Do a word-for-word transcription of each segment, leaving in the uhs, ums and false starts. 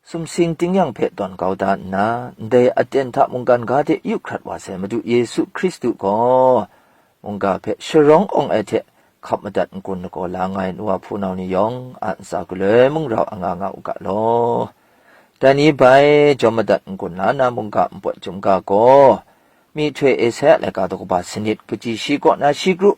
Sumsing tingnyang hpe tawn kau da nna, ndai aten hta mungkan ga de yu hkrat wa sai Madu Yesu Hkristu gaw, mungga hpe sharawng awng ai hte hkap madat n-gun lagaw la nga ai nu wa hpunau ni yawng a ntsa galoi mung rau anga nga u ga law. Dai ni bai jawm madat n-gun la na mungga npawt chyum ga gaw, myihtoi Esaia laika daw kaba sanit kaji shi kaw na shi kru,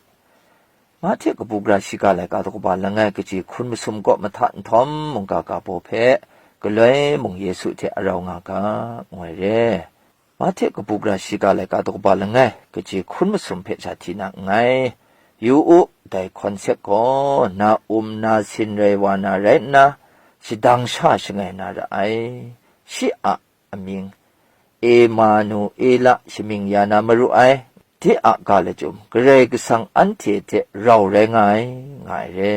Mahte kabu gara shiga laika daw kaba langai kaji hkun masum kaw mahta nhtawm mungga ga baw hpe galoi mung Yesu hte a rau nga ga, ngu ai re. Mahte kabu gara shiga laika daw kaba langai kaji hkun masum hpe sha hti na nngai. Yu u, dai hkawnsek gaw na um na sin rai wa na rai nna, shadang sha shangai na ra ai. Shi a amying, Emanuela shamying ya na maru ai. De a ga lachyum, Karai Kasang anhte hte rau rai nga ai, nga ai re.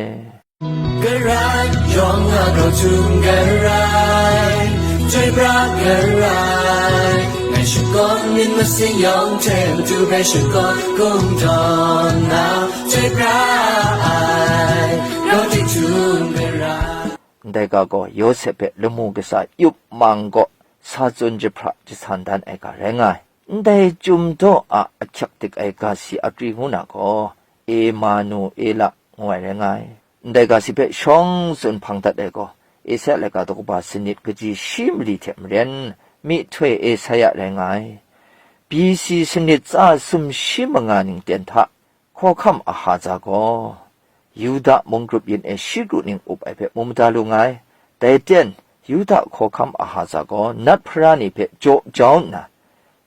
Karai yawng a grau htum garai, chyoi pra garai, ngai shakawn myit masin yawng hte matu hpe shakawn kungdawn na, chyoi pra ai, grau htum garai. Ndai ga gaw Yawsep hpe lamu kasa yup mang gaw sa tsun jahpra jasan dan ai ga rai nga ai. Ndai chyum daw a ahkyak dik ai ga si akri ngu na gaw, Emanuela ngu ai rai nga ai. Ndai ga si hpe shawng tsun hpang dat ai gaw, Esaia laika daw kaba sanit kaji shi mali hte maren, myihtoi Esaia rai nga ai. B C sanit tsa sumshi manga ning ten hta, Hkawhkam Ahaza gaw, Yuda mung grup yin e shi kru ning up ai hpe mu mada lu nga ai. Dai ten, Yuda hkawhkam Ahaza gaw nat hpara ni hpe jaw jau nna,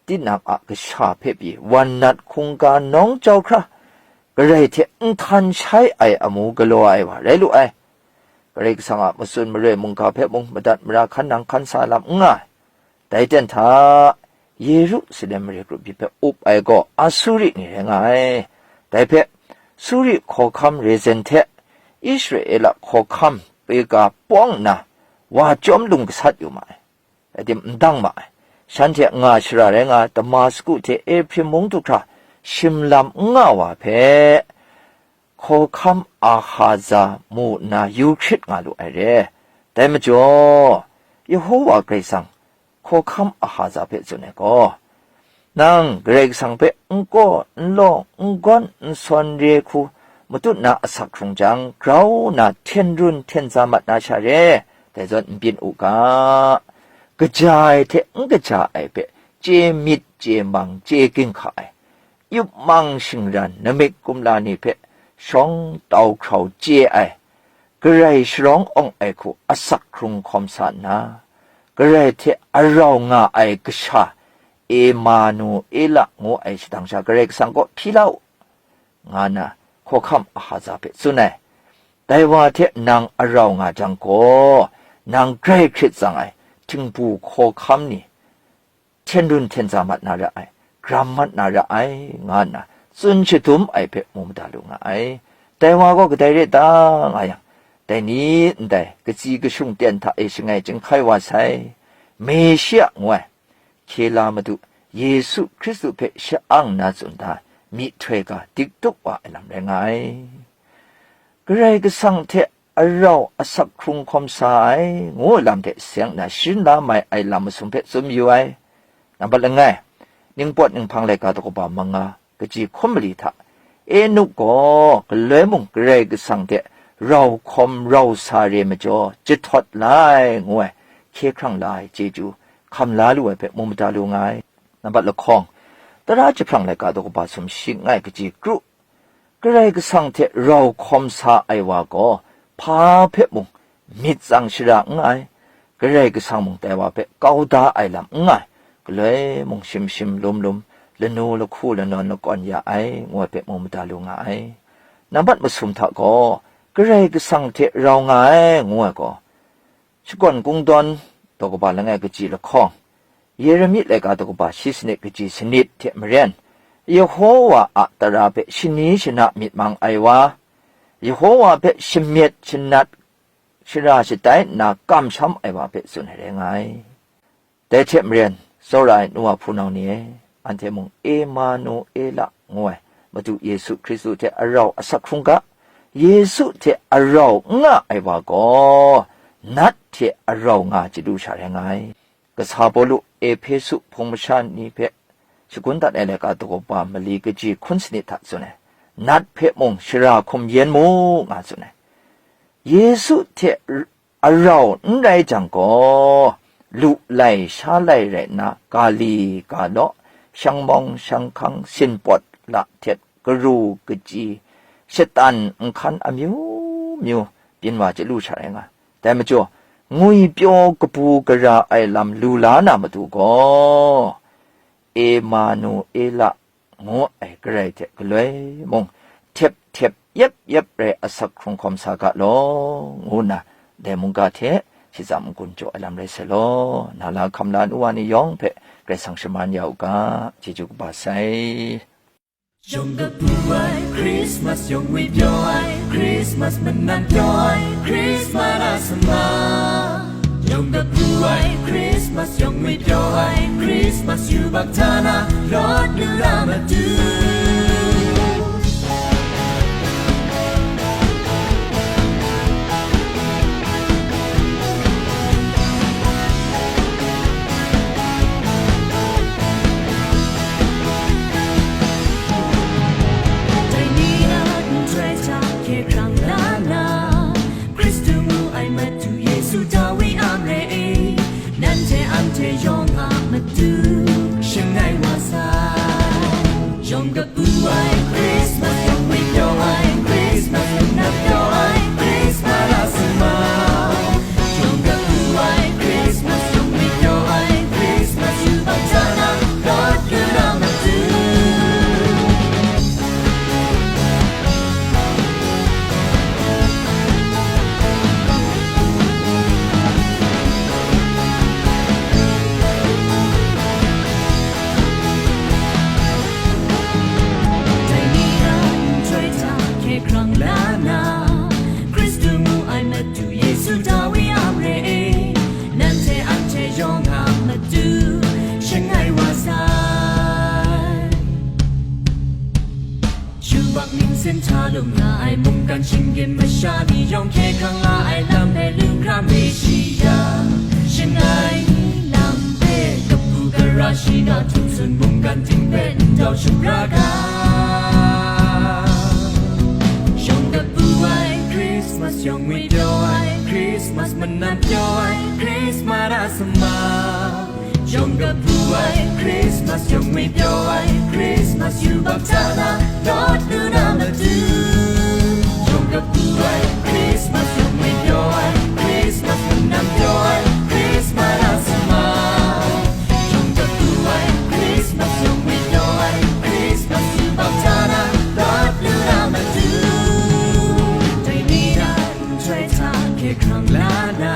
tinang a kasha hpe pyi wan nat hkungga nawng jau hkra, Karai hte nhtan shai ai amu galaw ai wa rai lu ai. Karai Kasang a matsun maroi mungga hpe mung madat mara hkan nang hkan sa lam n nga ai. Dai ten hta, Yerusalem mare grup yin hpe up ai gaw Asuri ni rai nga ai. Dai hpe, Suri hkawhkam Rezin hte Israela hkawhkam Peka pawng nna, wa chyawm lung gasat yu ma ai. Rai tim, n dang ma ai. Shanhte nga shara rai nga ai Damasku hte Ehprim mung du hkra shim lam n nga wa hpe, hkawhkam Ahaza mu nna yu hkrit nga lu ai re. Dai majaw, Yehowa Karai Kasang hkawhkam Ahaza hpe tsun ai gaw, nang Karai Kasang hpe n kaw, n lawng, n gawn, n sawn re hku matut na asak hkrung jang, grau nna hten run hten za mat na sha re, dai zawn n byin u ga, kaja ai hte n kaja ai hpe chye myit, chye mang, chye ginhka ai, yup mang shingran namik kumla ni hpe shawng tau hkrau chye ai, Karai sharawng awng ai hku asak hkrung hkawm sa nna, Karai hte a rau nga ai kasha, Emanuela ngu ai shadang sha Karai Kasang kaw hpyi la u, nga nna hkawhkam Ahaza hpe tsun ai. Dai wa hte nang a rau nga jang gaw, nang grai hkrit tsang ai htingbu hkawhkam ni hten run hten za mat na ra ai, gram mat na ra ai, nga nna tsun shadum ai hpe mu mada lu nga ai. Dai wa gaw kadai re ta, nga yang, dai ni ndai katsi kashung ten hta e shangai chyinghkai wa sai, Meshia ngu ai, hkye la Madu Yesu Hkristu hpe sha-ang nna tsun da ai myihtoi ga dik tup wa ai lam rai nga ai. Karai Kasang hte a rau asak hkrung hkawm sa ai, ngu ai lam hte seng nna sharin la mai ai lam masum hpe tsun mayu ai. Nambat langai, Ningpawt Ninghpang laika daw kaba manga, kaji hkun mali hta, Enuk gaw galoi mung Karai Kasang hte rau hkawm rau sa re majaw, jahtawt la ai, ngu ai hkye hkrang la ai chyeju hkam la lu ai hpe mu mada lu nga ai. Nambat lahkawng, Tara jahprang laika daw kaba sumshi langai kaji kru, Karai Kasang hte rau hkawm sa ai wa gaw, hpa hpe mung myit tsang shara n nga ai, Karai Kasang mung dai wa hpe kau da ai lam n nga ai, galoi mung shim shim lum lum, lanu lahku lanawn lakawn ya ai, ngu ai hpe mu mada lu nga ai. Nambat masum hta gaw, Karai Kasang hte rau nga ai, ngu ai gaw, Shakawn Kungdawn daw kaba langai kaji lahkawng, Yeremi laika daw kaba shi sanit kaji sanit hte maren, Yehowa a tara hpe shani shana myit mang ai wa, Yehowa hpe shamyet shanat shara shatai nna kamsham ai wa hpe tsun ai rai nga ai. Dai hte maren, tsawra ai nu wa hpunau ni e, anhte mung Emanuela ngu ai Madu Yesu Hkristu hte a rau asak hkrung ga, Yesu hte a rau n nga ai wa gaw, nat hte arau nga chyalu sha rai nga ai. Kasa Pawlu Ehpesu hpung masha ni hpe shagun dat ai laika daw pa mali kaji hkun sanit hta tsun ai, nat hpe mung shara hkum yen mu, nga tsun ai. Yesu hte r-, arau n rai jang gaw, lu lai sha lai rai nna, gali ga law, shangmawng, shanghkang, sinpawt la htet, karu, kachyi, shatan, nhkan amyu myu byin wa chyalu sha rai nga. Dai majaw, ngwipyaw kabu gara ai lam lu la na matu gaw, Emanuela ngu ai Karai hte galoi mung htep htep yep yep rai asak hkrung hkawm sa ga law, ngu nna dai mungga hte shitsam n-gun jaw ai lam rai sai law, na la hkam la nu wa ni yawng hpe Karai Kasang shaman ya u ga, chyeju kaba sai. Yawng kabu ai Christmas, yawng ngwipyaw ai Christmas, manan pyaw ai Christmas a sama. Yawng kabu ai Christmas, yawng ngwipyaw ai Christmas, yubak hta na rawt lu na matu. Dai ni a nhtoi hta hkye hkrang la na, Hkristu ngu ai Madu Yesu Dawi a mare e, nanhte anhte yawng a matu shangai wa sai. Yawng kabu ai Christmas, yawng ngwipyaw ai Christmas, yawng manan pyaw ai Christmas a sama. Yawng kabu ai Christmas, yawng ngwipyaw ai Christmas, yubak hta na rawt lu na matu. Dai ni a nhtoi hta hkye hkrang la na, Hkristu ngu ai Madu Yesu Dawi a mare e, nanhte anhte yawng a matu shangai wa sai. Yubak ningsin hta lum nga ai mungkan shinggyim masha ni yawng hkye hkrang la ai lam hpe lu hkra mi shi ya, shangai lam hpe kabu gara shiga htum tsun mungkan ting hpe ndau shapra ga. Yawng kabu ai Christmas, yawng ngwipyaw ai Christmas, manan pyaw ai Christmas a sama. Yawng kabu ai Christmas, yawng ngwipyaw ai Christmas, yubak hta na rawt lu na matu. Yawng kabu ai Christmas, yawng ngwipyaw ai Christmas, manan pyaw ai Christmas a sama. Yawng kabu ai Christmas, yawng ngwipyaw ai Christmas, yubak hta na rawt lu na matu. Dai ni a nhtoi hta hkye hkrang la na,